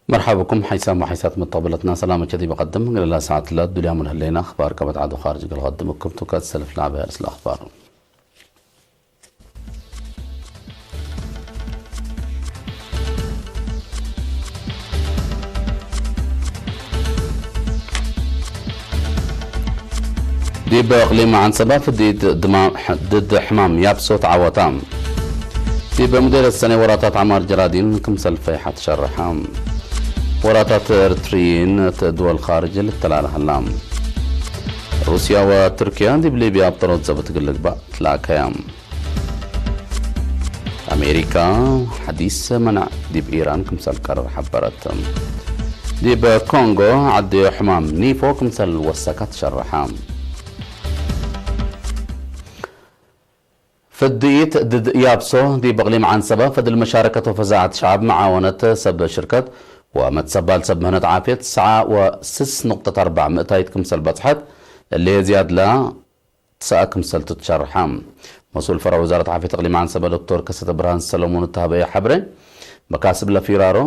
مرحبا بكم حيثما حيثات متقبلتنا سلامة كذي بقدم إلى ساعة لا الدنيا من هلينا أخبار كبت عدو خارج الغد مكبتو كات سلف لعبة أرسل أخبار. ዲብ እቕሊም ዓንሰባ ፍዲት ድማ ድድ ሕማም ያብሶ ተዓወታ። ዲብ ምድር ሰኔ ወራታት ዓማር ጀራዲን ክምሰል ፈይሓት ሸርሓ። ወራታት ኤርትሪን እት ድወል ኻርጅ ልተላለሃላ። ሩስያ ወቱርክያ ዲብ ሊብያ ኣብ ጠሮት ዘብት ግልግባእ ትላከያ። ኣሜሪካ ሓዲስ መናዕ ዲብ ኢራን ክምሰል ቀረር ሓበረት። ዲብ ኮንጎ ዓዲ ሕማም ኒፎ ክምሰል ወሰካ ትሸርሓ። ፍድኢት ድድ ያብሶ ዲብ እቕሊም ዓንሰባ ፈድል መሻረከት ወፈዛዓት ሸዓብ መዓወነት ሰብ ሽርከት ወመትሰባል ሰብ ምህነት ዓፍየት ሰዓ ወስስ ንቁጠት ኣርባዕ ምእታይት ክምሰል በጽሐት እሌ ዝያድላ ትሰኣ ክምሰል ትትሸርሓ። መስኡል ፈረዕ ውዛረት ዓፍየት እቕሊም ዓንሰባ ዶክተር ከሰተ ብርሃን ሰለሞን እተሃበየ ሓብረ መካስብ ለፊራሮ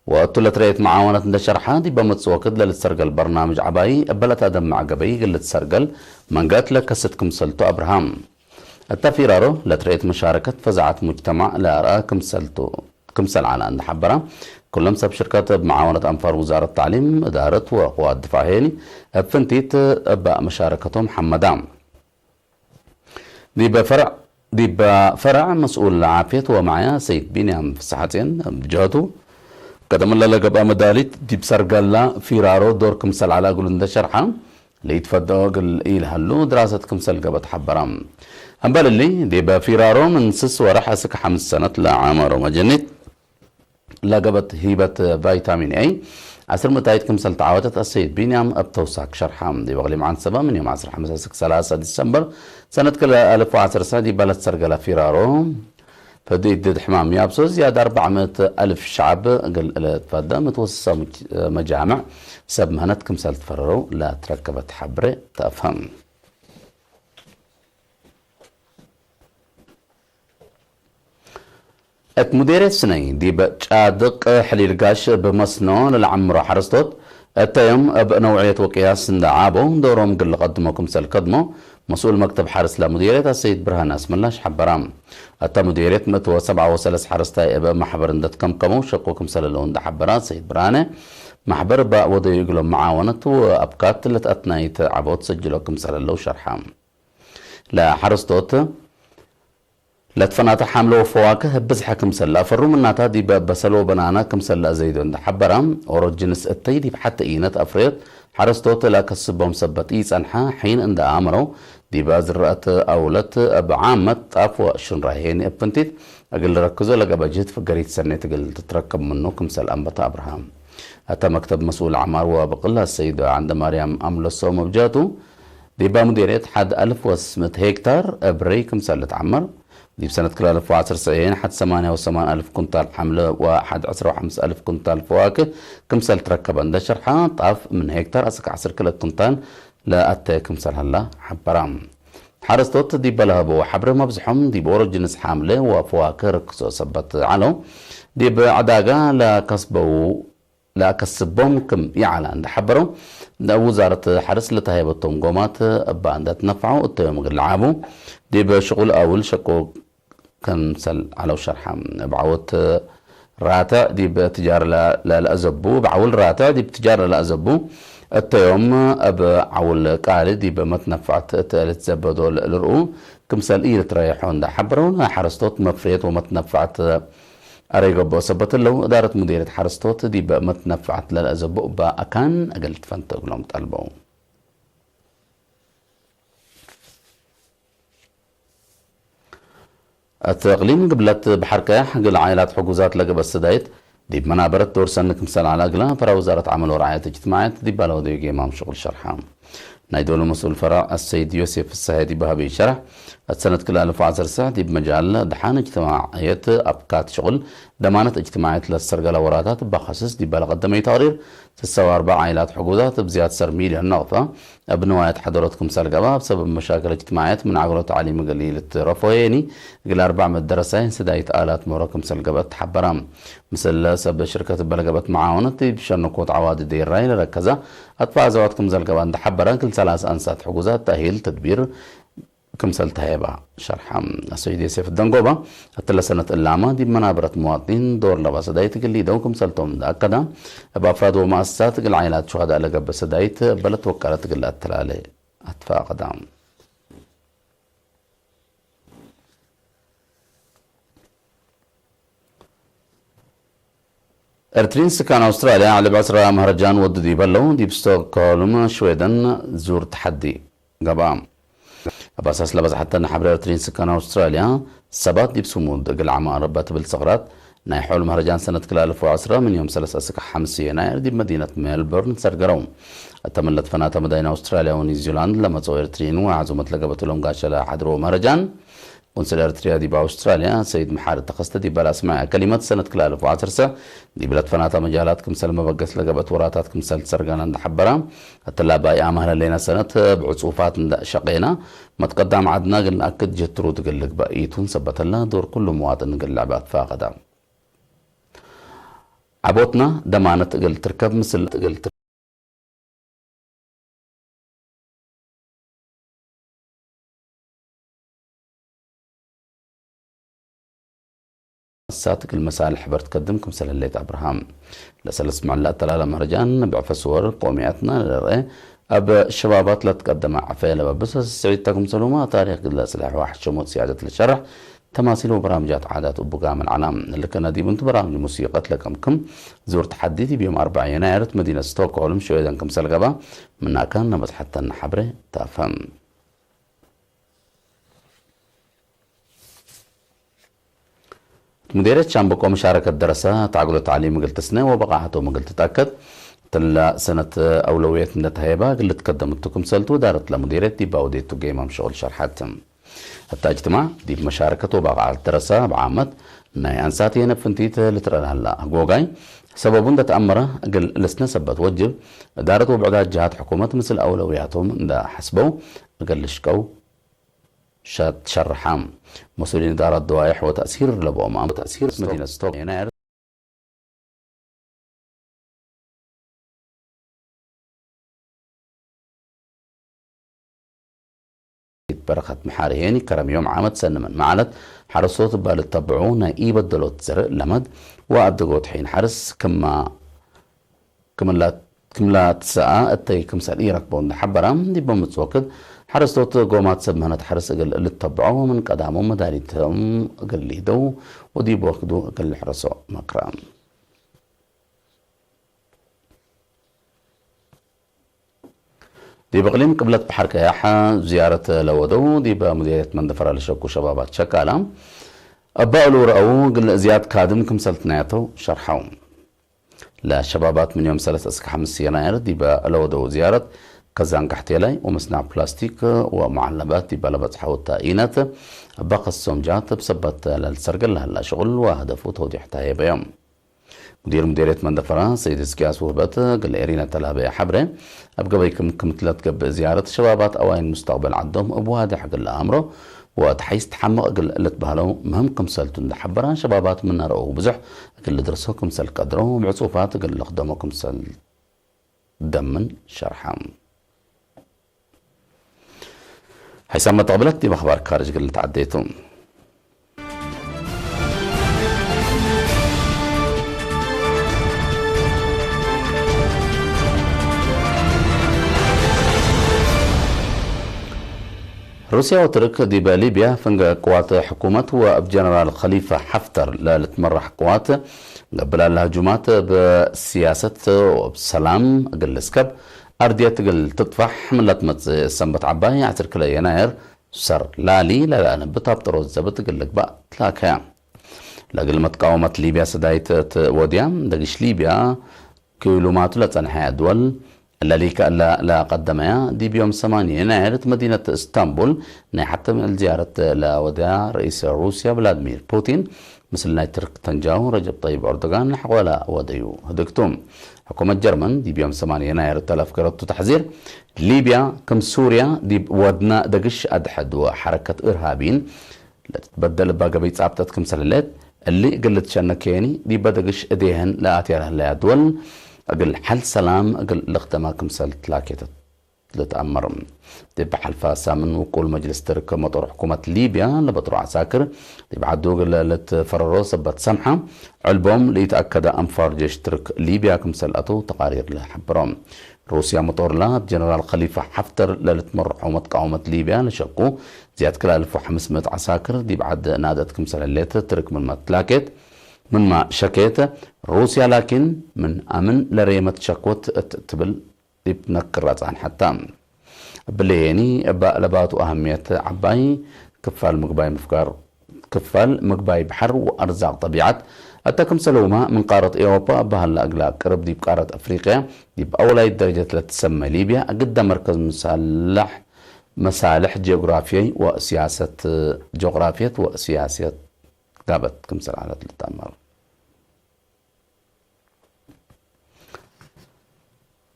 ወእቱ ለትረየት መዓወነት እንደ ሸርሓ ዲበ መጽእ ወክድ ለልትሰርገል በርናምጅ ዓባይ እበለት ኣደም ማዕገበይ ግልት ሰርገል መንገት ለከስት ክምሰልቱ ኣብርሃም። እታ ፊራሮ ለትረየት መሻረከት ፈዛዓት ሙጅተማዕ ለኣርኣ ክምሰልቱ ክምሰል ዓላ እንደ ሓበራ ኩሎም ሰብ ሽርከት እብ መዓወነት ኣንፋር ውዛረት ታዕሊም እዳረት ወቅዋት ድፋዕ ሄኒ እብ ፍንቲት እባ መሻረከቶም ሓመዳ። ዲበ ፈርዕ ዲበ ፈርዕ መስኡል ዓፍየት ወማዕያ ሰይድ ቢንያም ፍስሓጼን ብጀቱ ቀደም ለለገብኣ መዳሊት ዲብ ሰርገላ ፊራሮ ዶር ክምሰል ዓላ እግሉ እንደ ሸርሓ ለይትፈደኦ እግል ኢልሃሉ ድራሰት ክምሰል ገበት ሓበራ። እምበል እሊ ዲበ ፊራሮ ምን ስስ ወርሕ እስክ ሓምስ ሰነት ለዓመሮ መጀኒት ለገበት ሂበት ቫይታሚን ኤ ዓስር ምእታይት ክምሰል ተዓወተት ኣሰይድ ቢንያም ኣብ ተውሳክ ሸርሓ። ዲብ እቕሊም ዓንሰባ ምን ዮም ዓስር ሓምሳ እስክ ሰላሳ ዲሰምበር ሰነት ክልተ ኣልፍ ወዓሰርተ ዲብ ባለት ሰርገላ ፊራሮ ፈዲት ድድ ሕማም ያብሶ ዝያድ ኣርባዕ ምእት ኣልፍ ሸዓብ እግል እለ ትፈደ ምትወስሳ ሙጅ-፣ መጃምዕ ሰብ ምህነት ክምሰል ትፈረረው ለትረከበት ሓብረ ተኣፍሀም። እት ሙዴርየት ስነይ ዲብ ጫድቅ ሕሊል ጋሽ ብመስኖ ለለዓምሮ ሓረስቶት እተዮም እብ ነውዕየት ወቅያስ እንዳ ዓቦ ዶሮም ግል ቀድሞ ክምሰል ከድሞ መስኡል መክተብ ሓርስ ለሙዴርየት ኣሰይድ ብርሃን ኣስመላሽ ሓበራ። እታ ሙዴርየት ምእት ወሰብዓ ወሰለስ ሓረስታይ እብ ማሕበር እንደትከምከመው ሸቁ ክምሰለለው እንዳ ሓበራ ኣሰይድ ብርሃነ ማሕበር እባ ወደዩ እግሎም መዓወነት ወኣብካት ለትኣትናይት ዓቦት ሰጅሎ ክምሰለለው ሸርሓ። ለሓረስቶት ለትፈናተ ሓምለ ወፈዋክህ ብዝሐ ክምሰል ለኣፈሩ ምናታ ዲበ በሰል ወበናና ክምሰል ለኣዘይዶ እንደ ሓበራ፣ ኦሮጅንስ እተይ ዲብ ሓተ ኢነት ኣፍረዮት ሓረስቶት ለኣከስቦም ሰበት ኢጸንሐ ሒን እንደ ኣምረው፣ ዲበ ዝረአት ኣውለት እብ ዓመት ጣፍ ወሽንራይ ሄኒ እብ ፍንቲት እግል ረክዞ ለገበ ጅህት ፍገሪት ሰኔት እግል ትትረከብ ምኑ ክምሰል ኣንበተ ኣብርሃም። እተ መክተብ መስኡል ዓማር ወብቅል ኣሰይድ ዓንደ ማርያም ኣምለሶ መብጃቱ፣ ዲባ ሙዴርየት ሓድ ኣልፍ ወስምት ሄክታር እብረይ ክምሰል ልትዓመር፣ ዲብ ሰነት ክልተ ኣልፍ ወዓሰርተ ሰዒን ሓድ ሰማንያ ወሰማን ኣልፍ ኩንታል ሓምለ ወሓድ ዕስራ ወሓምስ ኣልፍ ኩንታል ፈዋክህ ክምሰል ትረከበ እንደ ሸርሓ፣ ጣፍ ምን ሄክታር ኣስክ ዓስር ክልተ ኩንታል ለኣተ ክምሰል ሃላ ሓበራ። ሓረስቶት ዲበ ለሀበው ሓብረ መብዝሖም ዲብ ኦሮጅንስ ሓምለ ወፈዋክህ ርክሶ ሰበት ዓለው፣ ዲብ ዕዳጋ ለከስበው ለኣከስቦም ክም ይዓላ እንደ ሓበረው፣ ውዛረት ሓርስ ለተሃይበቶም ጎማት እባ እንደ ትነፍዐው እተዮም እግል ለዓቡ፣ ዲብ ሽቁል ኣውል ሸቆ ክምሰል ዓለው ሸርሓ። እብ ዓወት ራትዕ ዲብ ትጃር ለለኣዘቡ፣ እብ ዓውል ራትዕ ዲብ ትጃር ለለኣዘቡ፣ እተዮም እብ ዓውል ቃሊ ዲብ መትነፍዐት እትእልት ዘበዶ ልርኡ ክምሰል ኢልትረየሖ እንደ ሓበረው፣ ናይ ሓረስቶት መፍርየት ወመትነፍዐት ኣረይ ገብኦ ሰበት እለው፣ እዳረት ሙዴርየት ሓረስቶት ዲብ መትነፍዓት ለልአዘቦ እባ ኣካን እግል ትፈንተ እግሎም ጠልበው። እት እቅሊም ግብለት ብሓር ቀያሕ እግል ዓይላት ሕጉዛት ለገበት ስዳይት ዲብ መናበረት ዶር ሰኒ ክምሰል ዓላ እግላ ፈራ ውዛረት ዓመል ወረዓየት እጅትማዕየት ዲብ ባለ ወደዩ ጌማም ሽቁል ሸርሓ። ናይ ዶሎ መስኡል ፈራዕ ኣሰይድ ዮሴፍ ፍሳሐ ዲብ በሃቢ ሸራሕ፣ እቲ ሰነት ክልኣልፍ ዓሰርተ ዲብ መጃል ደሓን እጅትማዕየት ኣብ ካት ሽቑል ደማነት እጅትማዕየት ለሰርገለ ወራታት ባኸስስ ዲበለ ቀደመይ ተቕሪር፣ ስሳ ወኣርባዕ ዓይላት ሕጉዛት ብዝያድ ሰር ሚልዮን ነቕፋ ኣብ ንዋያት ሓደሮት ክምሰል ገባ ኣብ ሰበብ መሻክል እጅትማዕየት ምን ዓግሮት ዓሊ ምግል ይልትረፎ የኒ እግል ኣርባዕ መደረሳይን ስዳይት ኣላት ሞሮ ክምሰል ገበት ተሓበራ። ምስል ሰብ ሽርከት በለገበት መዓወነት ብሸነኮት ዓዋዲ ደይራይ ለረከዛ ኣጥፋ ኣዘዋት ክምሰል ገባ እንተሓበራ ክል ሰላሳ ኣንሳት ሕጉዛት ተሂል ትድቢር ክምሰል ተሄባ ሸርሓ። ኣሰይድ ዮሴፍ ደንጎባ፣ እትለ ሰነት እላማ ዲብ መናብረት መዋጢን ዶር ለባ ሰዳይት ግሊ ደው ክምሰልቶም እንዳኣከዳ፣ እብ ኣፍራድ ወመኣሰሳት ግል ዓይላት ሸሃዳ ለገበ ሰዳይት በለት ወቀረት ግል ኣተላለ ኣትፋ ኣቀዳ። ኤርትሪን ስካን ኣውስትራልያ ልዕሊ ዕስራ መህረጃን ወድዱ ይበለው ዲብ ስቶክሆልም ሽዌደን ዙር ተሓዲ ገባ። ኣብ ኣሳስ ለበዝሓተን ሓብረ ኤርትሪን ስካን ኣውስትራልያ ሰባት ዲብ ስሙድ እግል ዓማ ረባ ትብል ሰቕራት ናይ ሖል መህረጃን ሰነት ክላልፎ ዕስራ ምን ዮም ሰለስተ ስካ ሓምስ የናየር ዲብ መዲነት ሜልቦርን ሰርገረው። እተመለት ፈናተ መዳይን ኣውስትራልያ ወኒውዚላንድ ለመጸው ኤርትሪን ወዓዙመት ለገበትሎም ጋሸለ ሓድሮ መህረጃን ቁንስል ኤርትርያ ዲብ ኣውስትራልያ ሰይድ መሓሪ ተኸስተ ዲበላ ስማያ ከሊመት ሰነት ክላልፍ ዓሰርተ ዲብለት ፈናታ መጃላት ክምሰል መበገስ ለገበት ወራታት ክምሰል ትሰርጋና እንዳሓበራ እትላባይ ኣማህለሌና ሰነት ብዕጹፋት እንዳሸቄና መትቀዳም ዓድና ግን ኣክድ ጀትሩ ትግልግ ባኢቱን ሰበተላ ዶር ኩሉ መዋጥን ግልዕ ባትፋ ቀዳም ዓቦትና ደማነት እግል ትርከብ ምስል እግል ሳትግል መሳልሕ በርት ከድም ክምሰል ህሌት ኣብርሃም ለሰለስ መዕላ ተላላ መረጃን ብዕፈስ ወር ቆሚያትና ለርአ ኣብ ሸባባት ለትቀደመ ዓፈ ለበብሰ ስስዒት ተክምሰሉማ ታሪክ ግለ ስለ ሕዋሕ ሸሞት ሲያደት ለሸርሕ ተማሲል ወበራምጃት ዓዳት ኡቡጋ መልዓና ልከ ነዲብ እንቱ በራምጅ ሙሲቀት ለቀምክም ዙር ተሓዲት ቢዮም ኣርባዓ የናየርት መዲነት ስቶክሆልም ሽወደን ክምሰል ገባ ምናካን ነበጽሓተን ሓብረ ታፈም። ሙዴረት ሻምበቆ መሻረከት ደረሰ ታዕግሎ ታዕሊም እግል ትስነ ወበቃ ሐቶ ምግል ትትኣከድ ትላ ሰነት ኣውለውየት እንደተሃየባ እግል ትከደምቱ ክምሰልቱ ዳረት ለሙዴረት ዲባ ወዴቱ ገይማም ሸቁል ሸርሓት። እታ እጅትማዕ ዲብ መሻረከት ወበቃ ደረሰ ብዓመት ናይ ኣንሳት የነ ፍንቲት ልትረዳላ ጎጋይ ሰበቡ እንደተኣመረ እግል ልስነ ሰበት ወጅብ እዳረት ወብዕዳት ጅሃት ሕኩመት ምስል ኣውለውያቶም እንዳሐስበው እግል ልሽቀው ሸርሓ። مسؤولين إدارة الذبائح وتأثير لبوما وتأثير مدينة ستوك يناير በረኸት መሓሪ ሄኒ ከረም ዮም ዓመት ሰንመን ማዕለት ሓረስቶት ባል ተብዑ ናይ ኢበደሎት ዘርእ ለመድ ወኣድጎት ሒን ሓርስ ክማ ክምላ ትሰኣ እተይ ክምሰል ይረክቦ እንዳሓበራ ዲቦ ምጽወክድ ሓረስቶት ጎማት ሰብ ምህነት ሓርስ እግል ልተብዖ ምን ቀዳሞ መዳሊቶም እግል ሊደው ወዲብ ወክዱ እግል ሕረሶ መክራ። ዲብ እቅሊም ቅብለት ባሕር ቀያሕ ዝያረት ለወደው ዲብ ሙዲርየት መንደፈራ ለሸኩ ሸባባት ሸካላ እባ እሉ ረአው ግል ዝያድ ካድም ክምሰልትናያተው ሸርሓው። ለሸባባት ምን ዮም ሰለስተ እስከ ሓምስ የናየር ዲበ ለወደው ዝያረት ከዛን ካሕቴላይ ወመስናዕ ፕላስቲክ ወመዓለባት ዲበ ለበጽሐ ወታ ኢነት እባ ከሶም ጃት ብሰበት ለልሰርገል ለህላ ሽቁል ወህደፉ ተውዲሕ ተሃየበዮም። ሙዲር ሙዲርየት መንደፈራ ሰይድ እስቅያስ ውህበት ግል ኤሪና ተላበየ ሓብረ ኣብ ገበይ ክም ክምትለት ገብእ ዝያረት ሸባባት ኣዋይን ሙስተቅበል ዓዶም እብ ዋድሕ ግል ኣእምሮ ወተሓይስ ተሓምቕ ግል ልትባህለው ምህም ክምሰልቱ እንዳሓበራ ሸባባት ምናረኡ ብዙሕ እግል ልድርሶ ክምሰል ቀድሮ ብዕጹፋት እግል ልኽደሞ ክምሰል ደምን ሸርሓ። ሓይሳብ መተቕብለት ዲብ ኣኽባር ካርጅ እግል ንተዓደይቱ። ሩስያ ወትርክ ዲበ ሊብያ ፍንገ ቅዋት ሕኩመት ወእብ ጀነራል ኸሊፋ ሓፍተር ለልትመራሕ ቅዋት ገብላላ ህጁማት ብስያሰት ወብሰላም እግል ልስከብ ኣርድየት እግል ትጥፋሕ ምለት መጽእ ሰንበት ዓባይ ዓሰርተ ክልተ የናየር ሰር ላሊ ለለአነብት ኣብ ጥሮዝ ዘብት እግል ልግባእ ትላከያ። ለእግል መትቃወመት ሊብያ ሰዳይት እት ወድያ ደግሽ ሊብያ ክሉማቱ ለጸንሐ ድወል ለሊካ እላ ለቀደመያ ዲብ ዮም ሰማንያ የናይር መዲነት እስታንቡል ናይ ሓተም ዝያረት ለወደያ ርእስ ሩስያ ቭላድሚር ፑቲን ምስል ናይ ትርክ ተንጃው ረጀብ ጠይብ ኤርዶጋን ንሕቆላ ወደዩ ህድግቱ። ሕኩመት ጀርመን ዲብ ዮም ሰማንያ የናይር ተለፍገረቱ ተሕዚር ሊብያ ከም ሱርያ ዲብ ወድና ደግሽ ኣድሐድወ ሓረከት እርሃቢን ለትትበደል እባ ገበይ ጻብጠት ክምሰለለት እሊ እግል ልትሸነከየኒ ዲበ ደግሽ እዴህን ለኣትያ ለህለያ ድወል እግል ሓል ሰላም እግል ልኽተማ ክምሰል ትላኬተት ልትኣመር። ዲብ ሓልፋ ሳምን ውቁል መጅልስ ትርክ መጦር ሕኩመት ሊብያ ለበጥሮ ዓሳክር ዲብ ዓዱ እግል ልትፈረሮ ሰበት ሰምሓ ዕልቦም ልኢትኣከደ ኣንፋር ጀሽ ትርክ ሊብያ ክምሰል ኣቶ ተቃሪር ለሓብሮ። ሩስያ መጦርላ ጀነራል ኸሊፋ ሓፍተር ለልትመርሖ መትቃወመት ሊብያ ለሸቁ ዝያድ ክላልፎ ሓምስ ምእት ዓሳክር ዲብ ዓድ ናደት ክምሰል ህሌት ትርክ ምንማ ትላኬት ምንማ ሸኬት። ሩስያ ላኪን ምን ኣምን ለሬመት ሸኮት እት ትብል ዲብ ነክራ ጻንሐታ። ብለየኒ እባ ለባቱ ኣህምየት ዓባይ ክፋል ምግባይ ምፍጋር ክፋል ምግባይ ባሕር ወኣርዛቕ ጠቢዓት እተ ክምሰለውማ ምን ቃረት ኤውሮጳ እባህላ እግላ ቅርብ ዲብ ቃረት ኣፍሪቅያ ዲብ ኣውላይት ደረጀት ለትሰመ ሊብያ ግዳ መርከዝ መሳልሕ መሳልሕ ጂኦግራፊያይ ወሲያሰት ጂኦግራፊየት ወሲያሰት ጋበት ክምሰል ዓለት ልትኣመር።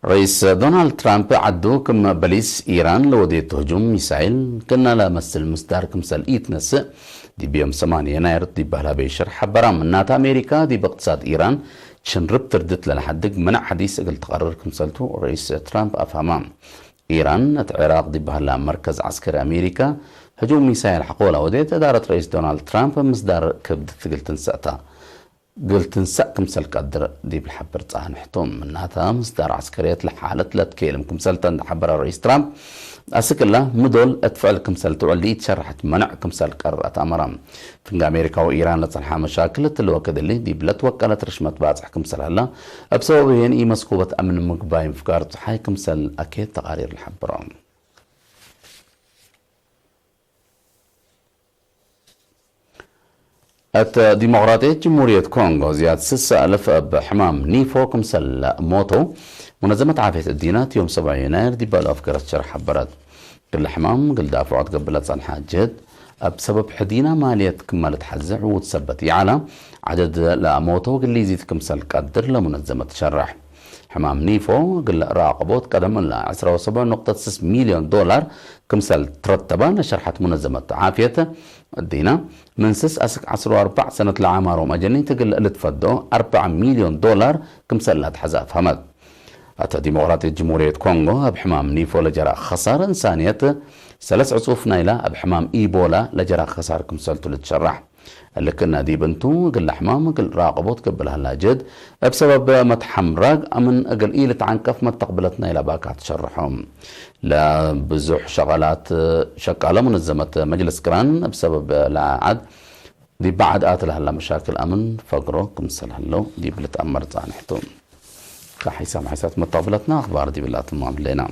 ርኢስ ዶናልድ ትራምፕ ዓዱ ክም በሊስ ኢራን ለወዴት ህጁም ሚሳይል ክና ለመስል ምስዳር ክምሰል ኢትነስእ ዲብ ዮም ሰማንያ የናይር ዲብ ባህላ በይሽር ሓበራ። ምናት ኣሜሪካ ዲብ እቅትሳድ ኢራን ችንርብ ትርድት ለለሓድግ መናዕ ሓዲስ እግል ትቐርር ክምሰልቱ ርኢስ ትራምፕ ኣፍሃማ። ኢራን እት ዒራቅ ዲብ ባህላ መርከዝ ዓስከሪ ኣሜሪካ ህጁም ሚሳይል ሓቆላ ወዴት እዳረት ርኢስ ዶናልድ ትራምፕ ምስዳር ክብድት እግል ትንሰእታ ግልትንሳእ ክምሰል ቀድር ዲብ ልሓብር ጻንሕቶም። እናታ ምስዳር ዓስከርየት ለሓለት ለትኬልም ክምሰል ተንዳሓበረ ርኢስ ትራምፕ ኣስክላ ምዶል እትፍዕል ክምሰል ትውዕል ዲኢት ሸራሕት መነዕ ክምሰል ቀርር ኣትኣመራ። ፍንጋ ኣሜሪካዊ ኢራን ለጸንሓ መሻክል እትልወ ክድሊ ዲብ ለትወቀለት ርሽመት ባጽሕ ክምሰል ኣላ እብ ሰበብ ይሄን ኢመስኩበት ኣምን ምግባይ ምፍጋር ጽሓይ ክምሰል ኣኬት ተቓሪር ልሓብሮ። እት ዲሞቅራጥየት ጅሙርየት ኮንጎ ዝያድ ስሳ ኣልፍ እብ ሕማም ኒፎ ክምሰል ሞተው ሙነዘመት ዓፍየት እዲና ዮም ሰብዓ ዩናይር ዲባል ኣፍገረት ሸርሕ ሓበረት። ግል ሕማም ግል ዳፍዖት ገብለ ጸንሓ ጀህድ ኣብ ሰበብ ሕዲና ማልየት ክመል ትሓዘ ዕዉት ሰበት ይዓላ ዓደድ ለኣሞተው ግሊዚት ክምሰል ቀድር ለሙነዘመት ሸርሕ። ሕማም ኒፎ ግለ ራቅቦት ቀደም እላ ዕስራ ወሰብዕ ነቁጠት ስስ ሚልዮን ዶላር ክምሰል ትረተባ ነሸርሐት ሙነዘመት ዓፍየት እዲና ምን ስስ ኣስክ ዓስር ወኣርባዕ ሰነት ለዓማሮም ኣጀኒት ግለ ልትፈዶ ኣርባዕ ሚልዮን ዶላር ክምሰል ላትሓዛ ኣፍሃመት። ኣተ ዲሞቅራጥየት ጅሙርየት ኮንጎ ኣብ ሕማም ኒፎ ለጀራ ኸሳር እንሳንየት ሰለስ ዕጹፍ ናይላ ኣብ ሕማም ኢቦላ ለጀራ ኸሳር ክምሰልቱ ልትሸራሕ። ልክና ዲብ እንቱ ግለ ሕማም እግል ራቅቦት ገብልሃላ ጀድ እብ ሰበብ መትሓምራግ ኣምን እግል ኢልትዓንቀፍ መተቅብለት ናይላ ባካ ትሸርሖም። ለብዙሕ ሸቀላት ሸቃለ ሙነዘመት መጅልስ ቅራን እብ ሰበብ ለዓድ ዲብ ዓድ ኣትልሃላ መሻክል ኣምን ፈግሮ ክምሰል ህለው ዲብ ልትኣመር ጻንሕቱ። ካሒሳ ማሒሳት መተቅብለትና ኣኽባር ዲብላትም ኣምሌና።